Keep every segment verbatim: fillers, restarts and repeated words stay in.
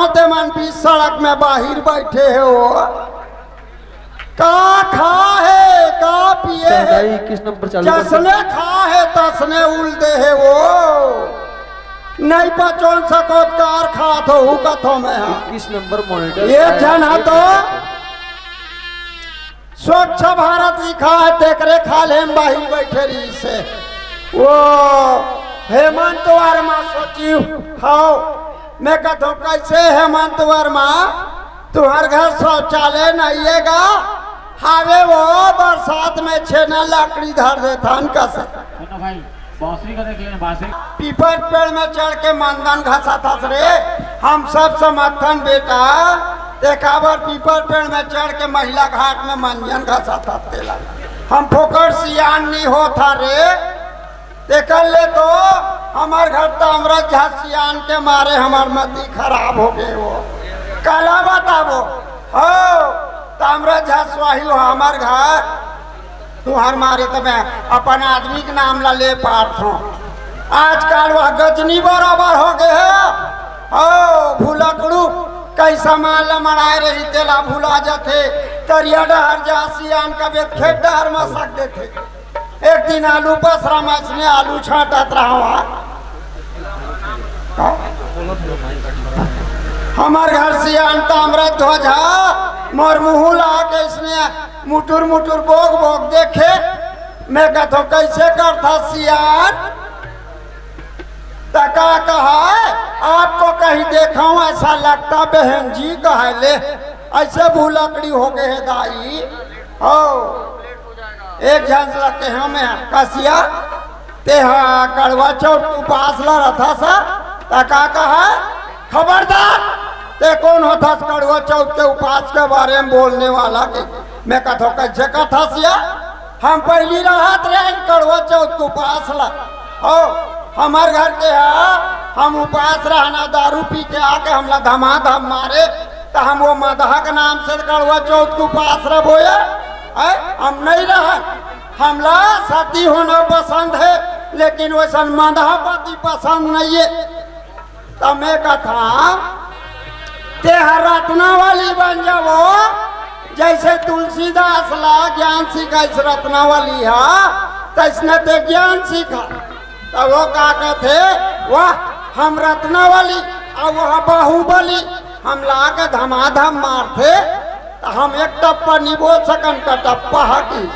ते मन बीच सड़क में बाहिर बैठे हे वो। का खा हे, का पिए हे? इक्कीस नंबर चालू कर। जसने खा हे, तसने उल दे हे वो। नहीं पचोन सकोत कार खात हो, हु कथो मैं हा। इक्कीस नंबर मॉनिटर। एक झन हा तो स्वच्छ भारत लिखा हे, तेकरे खाल्हे म बाहिर बैठे रहिस हे। वो हेमंत वर्मा सचिव हव। मैं कथो, "कैसे हेमंत वर्मा, तुहर घर शौचालय नहीं हे गा?" "हावे वो, बरसात में छेना लकड़ी धर देथन कस।" सुनो भाई, बांसुरी का देख लेना, बांसुरी। पीपर पेड़ में चढ़ के मंजन घसत हस रे, हम सब समर्थन बेटा, ते काबर पीपर पेड़ में चढ़ के महिला घाट में मंजन घसत हस तेला। हम फोकट सियान नहीं होत हा रे, तेकर ले तो हमर घर ताम्रध्वज सियान के मारे हमर मति खराब हो गए वो। काला बताबो, हो, ताम्रध्वज स्वाही हो हमर घर, तुहर मारे त मैं अपन आदमी के नाम ला ले पारथों। आजकल वह गजनी बराबर हो गए हे। हो, भुलकड़ू, कई सामान ला मड़ाए रही, तेला भुला जाथे। तरिया डहर जा, सियान का बेत खेत डहर मसक देथे। एक दिन आलू पसरा म इसने आलू छांटत रहा। हमर घर सियान ताम्रध्वज हा, मोर मुहूं ला के इसने मुटुर मुटुर बोक बोक देखे। मैं कथो, "कैसे करथा सियान?" त का कहा, "आपको कहीं देखा हूं ऐसा लगता बहन जी," कहा ले, ऐसे भुलकड़ी हो गए हे दाई। हो, एक झन से लगते हैं मैं, "कसिया, ते हा कड़वा चौथ उपास ला रथस?" त का कहा, "खबरदार, ते कोन होथस कड़वा चौथ के उपास के बारे में बोलने वाला के?" मैं कथो, "कैसे कथस या? हम पहली रहत रहे कड़वा चौथ के उपास ला।" हो, हमर घर के हा, हम उपास रहना, दारू पी के आके हमला धमाधम मारे, त हम वो मदहा के नाम से कड़वा चौथ के उपास रह बोया? है? हम नहीं रहन। हमला सती होना पसंद है, लेकिन वैसन मदहा पति पसंद नहीं है। त मैं कथा, ते हर रत्नावली बन जावो, जैसे तुलसीदास ला ज्ञान सिखाइस रत्नावली हा, तैसने ते ज्ञान सीखा। त वो का कथे, "वाह, हम रत्नावली, अउ वह बाहुबली, हमला के धमाधम मारथे, त हम एक टप्पा नहीं बोल सकन, का टप्पा हा कि?"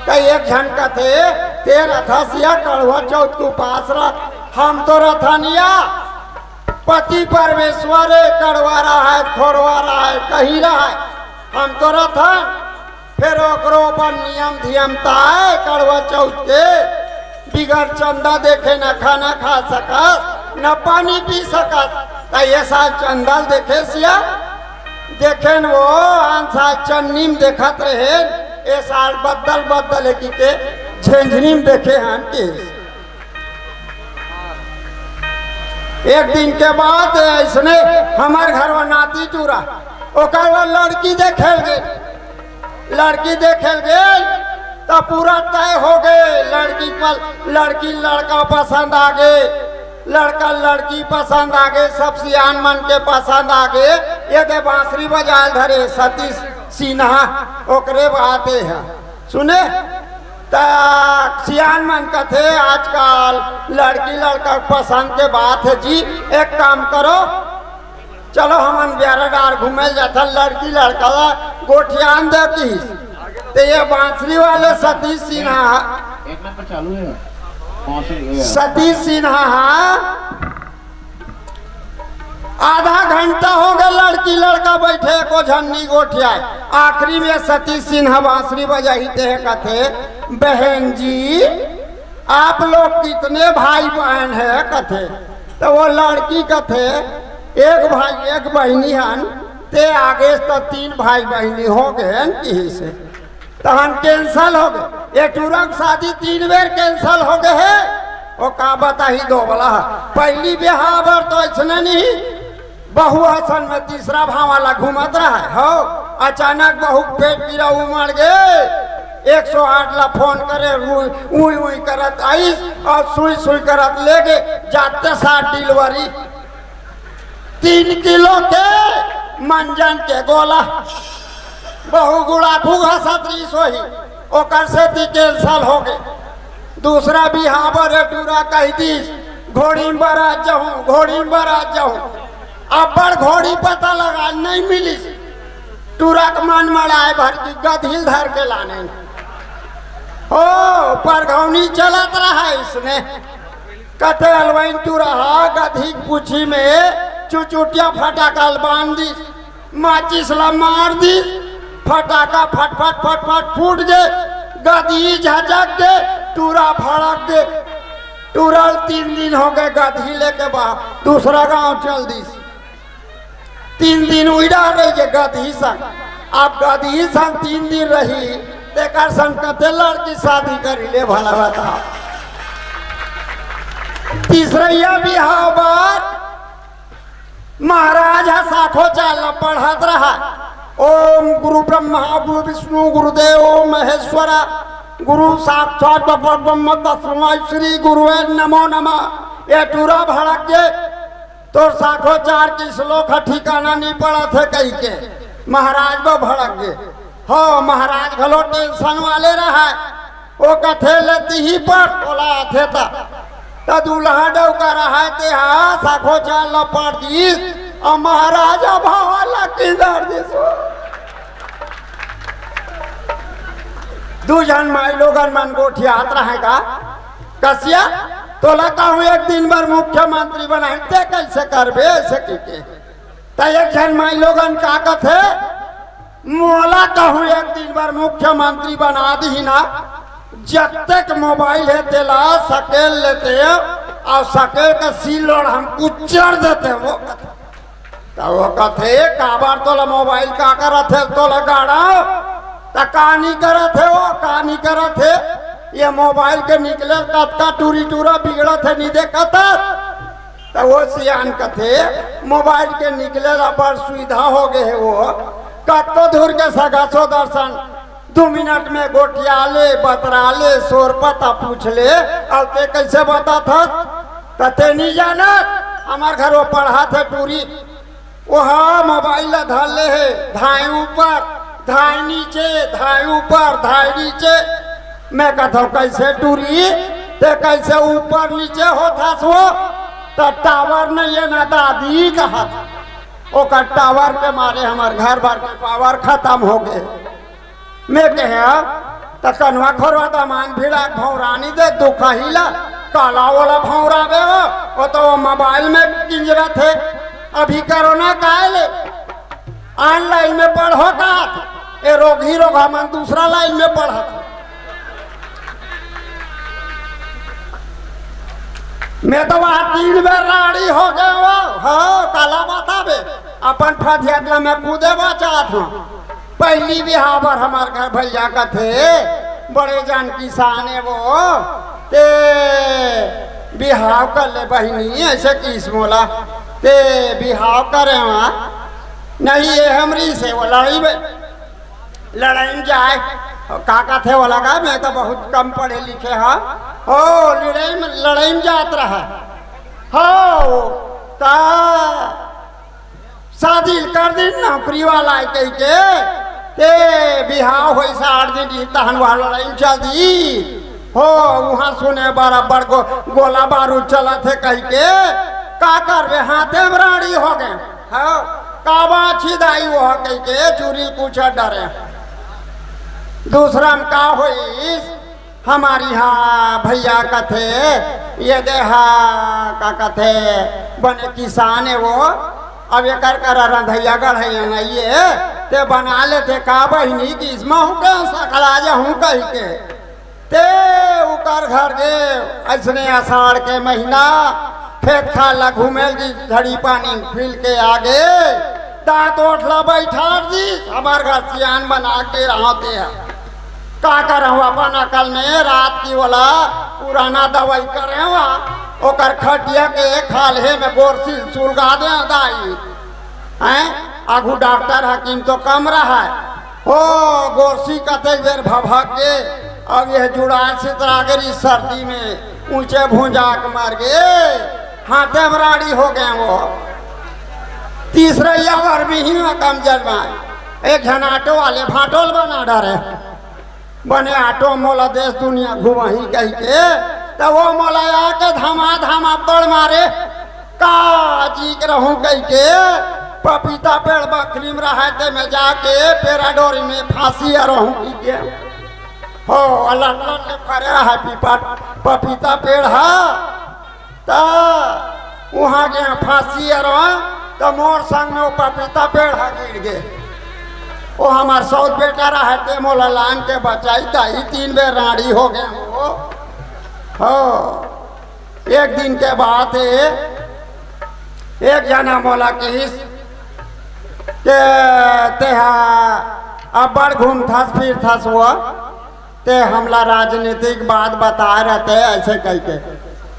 त एक झन कथे, "ते रथस या कड़वा चौथ के उपास रह, हम तो रथन या, पति परमेश्वर हे, कड़वा रहा है, खोरवा रहा है, कहीं रहा है, हम तो रथन।" फिर ओकरो पर नियम धियम ताय कड़वा चौथ के, बिगर चंदा देखे न खाना खा सकस, न पानी पी सकस। त ये साल चंदा ल देखे सिया, देखे न वो, आन साल चन्नी म देखत रहे, ये साल बदल बदल है कि के झेंझनी म देखे हन कि। एक दिन के बाद ऐसने हमर घर में नाती टूरा, ओकर बर लड़की देखे ल गे। लड़की देखे ल गे त पूरा तय हो गए, लड़की पर, लड़की लड़का पसंद आ गए, लड़का लड़की पसंद आ गए, सब सियान मन के पसंद आ गए। ये दे बांसुरी बजाए ल धरे सतीश सिन्हा, ओकरे बात हे। सुने, त सियान मन कथे, "आजकल लड़की लड़का के पसंद के बात है जी, एक काम करो, चलो हमन बियारा डार घूमे जाथन, लड़की लड़का ला गोठियान दे," किहिस। त ये बांसुरी वाले सतीश सिन्हा, एक नंबर चालू है, बांसुरी, ये। सतीश सिन्हा हा आधा घंटा हो गए, लड़की लड़का बैठे, एको झन नी गोठियाए। आखिरी में सतीश सिन्हा बांसुरी बजाही ते कथे, "बहन जी, आप लोग कितने भाई बहन है?" कथे। तो वो लड़की कथे, "एक भाई एक बहनी हन, ते आगे तो तीन भाई बहनी हो गए हन," किहिस। तहन cancel हो गए। ये टूरा के शादी तीन बेर cancel हो गए है। वो का बताही दो वाला है। पहली बिहाव बर तो ऐसने नहीं, बहू असन में तीसरा भाव वाला घूमत रहा है। हो, अचानक बहू के पेट पीरा उमड़ गए, एक सौ आठ ला फोन करे, उई, उई, उई करत आइस और सुई, सुई करत ले गए, जाते साथ delivery। तीन किलो के मंजन के गोला। बहू गुड़ाखू घसत रहिस होही, ओकर सेती cancel हो गे। दूसरा बिहाव बर टूरा कहि दिस, "घोड़ी म बरात जाहूं, घोड़ी म बरात जाहूं।" अब्बड़ घोड़ी पता लगा, नइ मिलिस। टूरा के मन मड़ाय भर की गधील धर के लाने। ओ, परघौनी चलत रहा इसने। कथे अलवइन टूरा हा गधी के पूछी में चुचुटिया फटाका ल बांध दिस, माचिस ला मार दिस, फटाका फटफट फटफट फूट गे, गधी झचक गे, टूरा भड़क गे। टूरा ल तीन दिन हो गे गधी लेके बा, दूसरा गांव चल दिस। तीन दिन उइड़ा रहि गे गधी संग। अब गधी संग तीन दिन रही, तेकर संग कते लड़की शादी करी ले भला बता। तीसरइया बिहाव बर महाराज ह साखोचार ल पढ़त रहा। ओम गुरु ब्रह्मा गुरु विष्णु गुरुदेव महेश्वरा गुरु साक्षात परब्रह्म तस्मै श्री गुरुवे नमो नमः। ये टूरा भड़क गे, तोर साखोचार के श्लोक ह ठिकाना नइ पड़त हे कहिके महाराज बर भड़क गे। हो, महाराज घलो tension वाले रहय। ओ कथे ले तिही पढ़, तोला आथे त। त दूल्हा डउका रहय, तेहा साखोचार ल पढ़ दिस, अउ महाराज ह भावा ल किंदर दिस। दू झन माईलोगन मन गोठियात रहय का, "कसिया, तोला कहूं एक दिन बर मुख्यमंत्री बनाही, तें कइसे करबे?" अइसे कहिके। त एक झन माईलोगन का कथे, "मोला कहूं एक दिन बर मुख्यमंत्री बना दिही ना, जतेक मोबाइल हे तेला सकेल लेतेंव, अउ सकेल के सील लोढ़ा म कुचर देतेंव," ओ कथे। त ओ कथे, "काबर तोला मोबाइल का करत हे, तोला गाड़ंव?" त का नी करत हे ओ, का नी करत हे? ये मोबाइल के निकले कतका टूरी टूरा बिगड़त हे, नी देखत? त ओ सियान कथे, "मोबाइल के निकले ला बड़ सुविधा हो गे हे ओ, कतको दूर के सगा सोदर सन दू मिनट में गोठिया ले, बतरा ले, सोर पता पूछ ले, अउ तें कइसे बताथस?" त तें नी जानत, हमर घर ओ पढ़त हे टूरी, ओहा मोबाइल ला धर ले हे, धाय ऊपर, धाय नीचे, धाय ऊपर, धाय नीचे। मैं कथंव, "कइसे टूरी, तें कइसे ऊपर नीचे होथस ओ?" त "टावर नइ हे ना दादी," कहत। ओकर टावर के मारे हमर घर भर के पावर खतम हो गे। मैं कहेंव, "त कनवा खोरवा दमांद भिड़ा भौंरा नी दे दुखही ला, काला ओला भौंराबे ओ, ओ तो मोबाइल में किंजरत हे, अभी कोरोना काहे ले online में पढ़ो का, ए रोगही रोगहा मन दूसरा line में पढ़त हे।" मैं तो वहां तीन बेर राड़ी हो गे ओ, हो, काला बताबे, अपन फदियत ला मैं खुदे बचात हंव। पहिली बिहाव बर हमर घर भइया कथे, "बड़े जान किसान हे ओ, तें बिहाव कर ले बहिनी," अइसे किहिस मोला, "तें बिहाव करेंव।" नहीं, ये हमरी से ओ लड़ई बे, लड़ई म जाय। का कथे ओला का, "मैं तो बहुत कम पढ़े लिखे हंव।" हो, लड़ई म, लड़ई म जात रहय। हो, त शादी ल कर दिन नौकरी वाला हे कहिके, तें बिहाव होइस आठ दिन रही, तहन वहां लड़ई म चल दी। हो, उहां सुने बराबर गो-, गोला बारूद चलत हे कहिके, का करबे, हाथे म राड़ी हो गे। हो, का बाछी दाई ओ कहिके, चूरी पूछत डरे। दूसरा म का होइस, हमर इहां भइया कथे, ये दे हा, का कथे, बने किसान हे ओ, अब एकर करा रंधइया गढ़इया नइ हे, तें बना लेते का बहिनी, कि इसमा हूं के सकला जाहूं कहिके। तें ओकर घर गे, अइसने असाढ़ के महीना, खेत खार ला घूमे ल गिस, झड़ी पानी फिर के आगे, दांत ओठ ला बइठार दिस, हमर घर सियान बना के रहते हैं। का करहूं अपन अकल में, रात की ओला पुराना दवाई करेंव, ओकर खटिया के खाल्हे में गोरसी ल सुलगा देंव दाई। हैं? आघू डॉक्टर हकीम तो कम रहय। हो, गोरसी कतेक बेर भभक गे, अब ये जुड़ाल सितरा गे रहिस सर्दी में, ऊंचे भुंजा के मर गे, हाथे म राड़ी हो गेंव ओ। तीसरइया बर बिही म कमजोर बाय। एक झन ऑटो वाले भाटोल बना डरे। बने ऑटो मोला देश दुनिया घुमाही कहिके, त वो मोला आके धमा धम अब्बड़ मारे। का जीक रहूं कहिके, पपीता पेड़ बखरी म रहय, ते में जाके पेरा डोरी में फांसी रहूं कहिके। हो, अलग अलग ले फरे रहय पीपा, पपीता पेड़ ह। त उहाँ गे फांसी अरवा, त मोर संग में वो पपीता पेड़ ह गिर गे। वो हमर सौत बेटा रहय, ते मोला लान के बचाइस, त ई तीन बेर रांड़ी हो गे हो। हो, एक दिन के बात हे, एक जना मोला किहिस के तेहा अब्बड़ घूमथस फिरथस वो, ते हमला राजनीतिक बात बताय रहते ऐसे कहिके।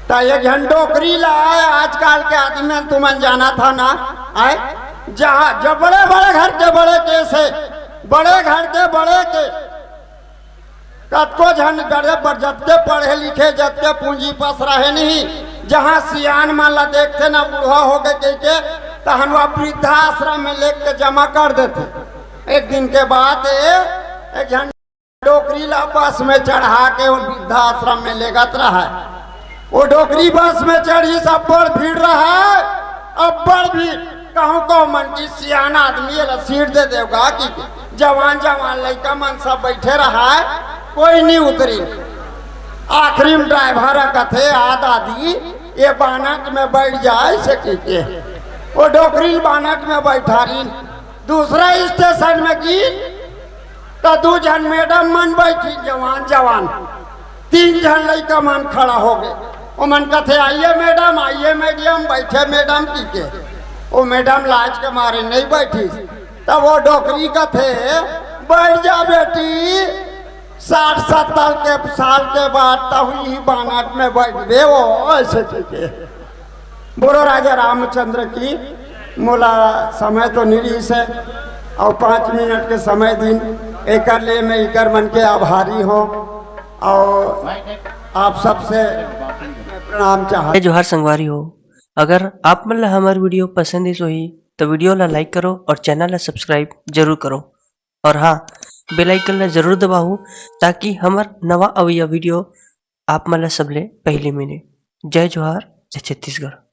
त एक झन डोकरी ला आय, आजकल के आदमी मन तुमन जानत हव ना, आय जहाँ जब बड़े बड़े घर के बड़े केस हे, बड़े घर के बड़े के कतको झन बड़े बड़ जतके पढ़े लिखे, जतके पूंजी पसरा हे नहीं, जहाँ सियान मन ला देखथे ना बुढ़वा हो गे कहिके, तहन वो वृद्धाश्रम में लेके जमा कर देथे। एक दिन के बात हे, एक झन डोकरी ला बस में चढ़ा के वो वृद्धाश्रम में लेगत रहय। वो डोकरी बस में चढ़िस, अब्बड़ भीड़ रहय, अब्बड़ भीड़। कहूं कहूं मन किहिस सियान आदमी एला सीट दे देव गा कि जवान जवान लइका मन सब बइठे रहय, कोई नइ उतरिस। आखिरी में ड्राइवर ह कथे, "आ दादी, ये बानट में बइठ जा," अइसे कहिके। वो डोकरी ल बानट में बइठारिन। दूसरा स्टेशन में गिन त दू झन मैडम मन बइठिन, जवान जवान, तीन झन लइका मन खड़ा हो गे। ओमन कथे, "आइए मैडम, आइए मैडम, बइठे मैडम," कहिके। वो मैडम लाज के मारे नइ बइठिस। तब वो डोकरी कथे, "बइठ जा बेटी, साठ सत्तर के साल के बाद तहूं इही बानट में बइठबे वो," अइसे कहिके। बोलो राजा रामचंद्र की। मोला समय तो नइ रिहिस हे, अउ पाँच मिनट के समय दिन, एकर ले मैं इकर मन के आभारी हों, अउ आप सबसे प्रणाम चाहत। जय जोहार संगवारी हो, अगर आप मन ला हमर वीडियो पसंद आइस होही, तो वीडियो ला like करो और चैनल ला subscribe जरूर करो। और हाँ, bell icon ला जरूर दबाहू, ताकि हमर नवा अवइया वीडियो आप मन ला सबले पहली मिले। जय जोहार, जय छत्तीसगढ़।